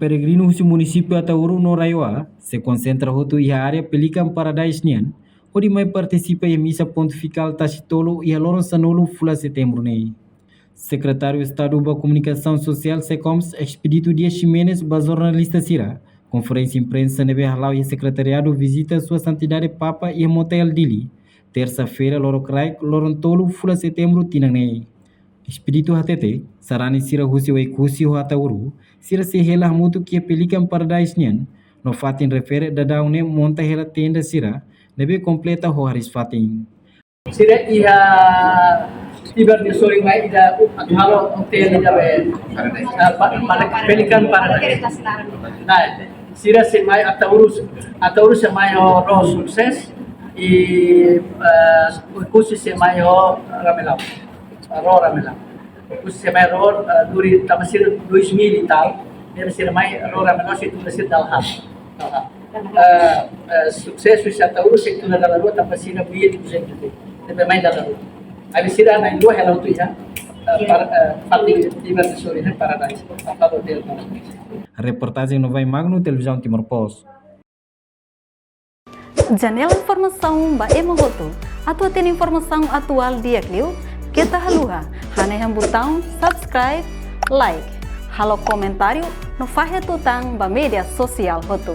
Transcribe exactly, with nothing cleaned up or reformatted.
Peregrinu husi munisípiu Ataúru no RAEOA sei konsentra hotu iha área Pelican Paradise nian, hodi mai partisipa iha misa pontifikál Tasi Tolu iha loron sanulu fulan Setembru ne'e. Sekretáriu Estadu ba Komunikasaun Sosiál SECOMS, Expedito Dias Ximenes, ba jornalista sira, konferénsia imprensa ne'ebé hala'o iha sekretariadu vizita Sua Santidade Papa iha Motael Dili, tersa-feira, loron kraik, loron tolu fulan Setembru tinan ne'e. Expedito hatete, sarani sira husi Oekusi ho Ataúru, sira sei hela hamutuk iha Pelican Paradise nian, no fatin refere daudaun ne'e monta hela tenda sira, ne'ebé kompleta ho hariis-fatin. Sira iha tiba de sori mai ida atu halo hotel ida be, ah, pa-, pa-, Pelican Paradise. Nah, sira sei mai Ataúru, Ataúru sei mai ho ró Success, i, eh, Oekusi sei mai ho Ramelau. Ró Ramelau. Oekusi sei mai ró, eh, duri tanba sira dois mil e tal, ne'ebé sira mai ró Ramelau sei tula sira dala haat. Dala haat. Eh, eh, Success husi Ataúru sei tula dala rua tanba sira mil e duzentos. Ne'ebé mai dala rua. Ami sira na'in-rua hela hotu iha, eh, par-, eh, fatin tiba de sori ne'e Paradise. Apa hotel Paradise. Reportajen Novai Magno, Televizaun Timor Post. Janela informasaun ba ema hotu. Atu hatene informasaun atuál di'ak liu, keta haluha hanehan butaun subscribe, like, halo komentáriu no fahe tutan ba média sosiál hotu.